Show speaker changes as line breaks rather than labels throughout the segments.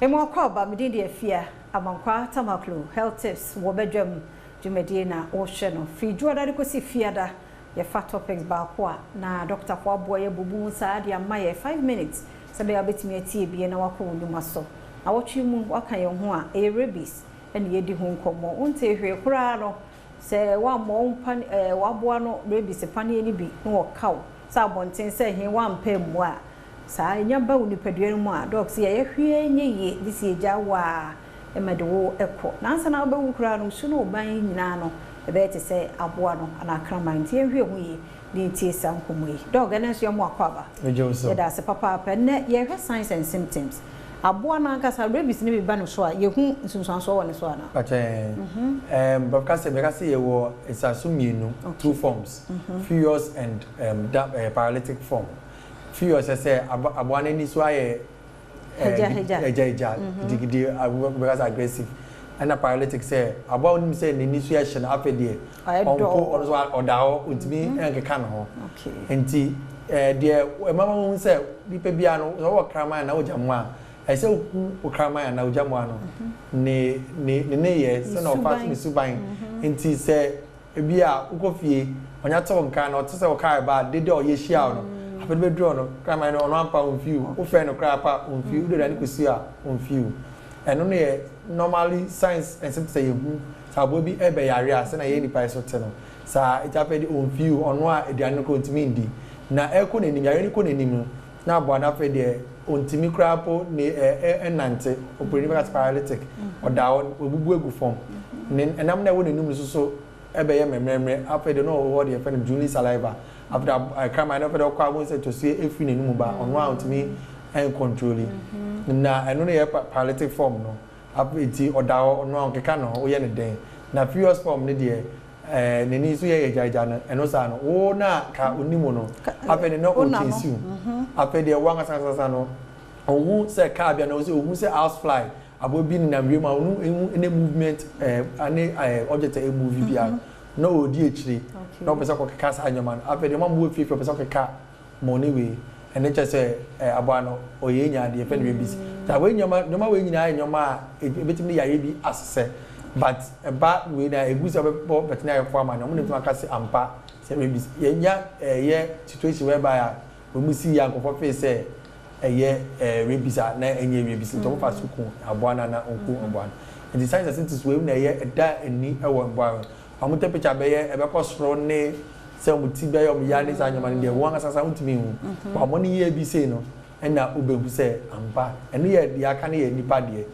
Emu akwaaba, me din de Afia Amankwa Tamaklo. Health Tips wɔ badwam dwumadie na wɔhwɛ no firi Dwoada de kɔsi Fiada. Yɛfa topics baako a na Dr. Aboa yɛ bubu saa de ama yɛ 5 minutes sɛ bɛyɛ wobɛtumi atie bie na wakɔ wo nnwuma so. Na wɔtwe mu waka yɛn ho a, ɛyɛ rabies ɛne yɛdi ho nkɔmmɔ. Wonte hwee koraa no sɛ woammɔ wo mpa waboa no rabies paneɛ no bi na wɔka wo sɛ abɔnten sɛ he woampɛ mmoa a, saa ɛnya ba wo nipadua no mu a, Doc sɛ yɛyɛ hwee nyɛ yie de sɛ yɛgya wo a, ɛma de wo ɛkɔ nansa na wobɛwu koraa no, su ne wo ban yi nyinaa no ɛbɛyɛ te sɛ aboa no anaa kraman. Nti yɛnhwɛ ho yie ne ntie saa nkɔmmɔ yi. Doc, ɛnɛ nso yɛmo akɔ aba. Yɛda ase papaapa. Nnɛ yɛhwɛ signs and symptoms. Aboa no ankasa, rabies no bi ba no so a, yɛhu nsunsuansoɔ wɔ ne so anaa?
Pakyɛ, bɛka sɛ yɛwɔ nsaso mmienu, two forms, furious and paralytic form. Furious sɛ aboa no ani so ayɛ
hagya hagya.
Hagya hagya, gidigidi, bɛka sɛ aggressive. Ɛna paralytic sɛ aboa wonim sɛ n'ani so yɛ hye no, afei deɛ ɔmpo, ɔno nso ɔda hɔ, ɔntumi nkeka ne ho. Nti deɛ ɛma ma wohu sɛ nipa biara no, sɛ wɔwɔ kraman anaa wogya mmoa a, ɛsɛ wohu wo kraman anaa wogya mmoa no ne yɛ sɛ na ɔfa ne suban. Nti sɛ ebi a wokɔ fie, ɔnya te wo nka na ɔte sɛ wo kaa ba dede a ɔyɛ hyia wo no, afei de bɛduru no, kraman no ɔno ampa ɔmfi wo, wofrɛ no koraa pa ɔmfi wo, wode aduane kɔsi a ɔmfi wo. Ɛno no yɛ normally signs and symptoms a yɛhu sɛ aboa bi ɛbɛyare a, sɛnea yɛn nipa yi so te no saa. Nti afei de ɔmfi wo, ɔno a aduane no koraa ɔntumi ndi na ɛkɔ n'anim, yare no kɔ n'anim no, na aboa no afei deɛ ɔntumi koraa po ne ɛnante. Oburoni bɛka sɛ paralytic. Ɔda hɔ, wabubu agu fam, ne ɛnam na ɛwɔ n'anum no soso ɛbɛyɛ mmerɛmmerɛ. Afei deɛ na ɔwɔ hɔ deɛ yɛfrɛ no drooling saliva. Afei de kraman no afei de ɔkɔ abɔ sɛ tosuo efiri n'anum ba, ɔno a ɔntumi ɛncontrol. Na ɛno no yɛ paralytic form no. Afei nti ɔda hɔ, ɔno a ɔnkeka ne ho, woyɛ ne den. Na furious form no deɛ, n'ani nso yɛ yagyaagya no. Ɛno saa no, wo na ka onim no, afei de na ɔkyesi wo. Afei deɛ wo ankasa no, ɔhu sɛ kaa bi anaa ɔhu sɛ house fly, aboa bi nenam wiem a, ɔno ehu ne movement ane object a ɛmove biara na ɔredi akyire na ɔpɛ sɛ ɔkɔkeka saa nneɛma no. Afei deɛ ɔma mo wɔ fie fie, ɔpɛ sɛ ɔkeka mo ne wei. Ɛno kyerɛ sɛ aboa no ɔyɛ nya adeɛ fɛ no rabies. Ta wei nneɛma wei nyinaa yɛ nneɛma a ebetumi de yare bi asesɛ, but ɛba wei na egu sɛ ɔbɛbɔ veterinary fo ama no, ɔmo na ebetumi aka sɛ ampa sɛ rabies. Yɛnya ɛyɛ situation whereby a wɔn si yɛ nkɔfɔ fee sɛ ɛyɛ rabies a na ɛnyɛ rabies, nti ɔmo fa so ku aboa no ana ɔnku aboa no. Nti signs and symptoms wei na ɛyɛ ɛda ani ɛwɔ mboa no, ɔmo temperature bɛyɛ ɛbɛkɔ soro ne sɛ ɔmo ti bɛyɛ ɔmo ya ne saa nneɛma no deɛ, wɔn ankasa ntumi nhu wɔn ɔmo ne yie bi sei no, ɛna wobɛhu sɛ ampa ɛno yɛ deɛ aka no yɛ nipa deɛ,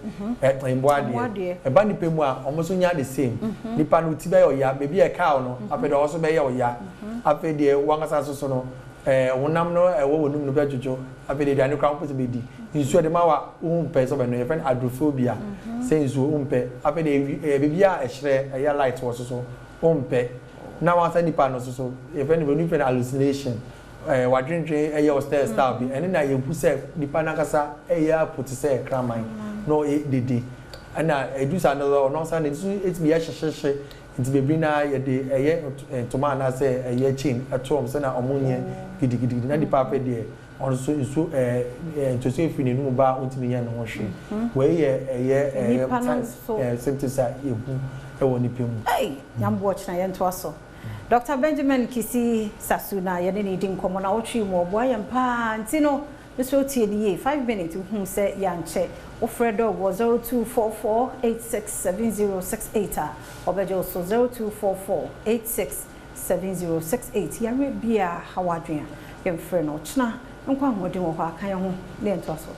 mboa deɛ. Ɛba nipa mu a, ɔmo nso nya the same. Nipa no ti bɛyɛ ɔya, beebi a ɛkaa no, afei deɛ ɔwɔ so bɛyɛ ɔya. Afei deɛ wɔn ankasa nso so no, honam no ɛwɔ wɔn num no bɛdwodwo. Afei deɛ aduane koraa wɔn pɛ sɛ bɛdi, nsuo de ma wa wɔn mpɛ sɛ ɔbɛno, yɛfrɛ no hydrophobia, sɛ nsuo wɔn mpɛ. Afei deɛ beebi a ɛhyerɛ, ɛyɛ light wɔ so so wɔn mpɛ. Na wɔn asa nipa no nso so, yɛfrɛ no, wɔn frɛ no hallucination, wadwendwen ɛyɛ ɔstyle style bi. Ɛno na yɛhu sɛ nipa n'ankasa ɛyɛ apo te sɛ kraman na ɔyɛ dede. Ɛna edu saa no, ɔno nsa ne nso etumi yɛ hyehyehye. Nti bebree na yɛde ɛyɛ ntoma anaasɛ ɛyɛ chain ɛto wɔn sɛnea wɔn nyɛ gidigidi. Na nipa afɛ deɛ, ɔno nso nsuo ɛɛ ɛɛ ntosuo efiri n'anum ba a, ɔntumi nyɛ ne ho hwee. Wei yɛ ɛyɛ ɛɛ symptoms a yɛhu ɛwɔ nipa mu.
Ɛy, nyamboɔ kyena yɛntoa so. Dr Benjamin Kisi Sasu na yɛne ne di nkɔmmɔ na wɔtwe mu, ɔboa yɛn paa. Nti no nso tie ne yie, 5 minutes hu sɛ yɛankyɛ. Wofrɛ Doc wɔ 0244867068 a, ɔbɛgye wo so. 0244867068. Yɛawerɛ biaa ha w'adwen a, yɛmfrɛ no. Ɔkyena nkɔ ahoɔden wɔ hɔ aka yɛn ho ne yɛntoa so.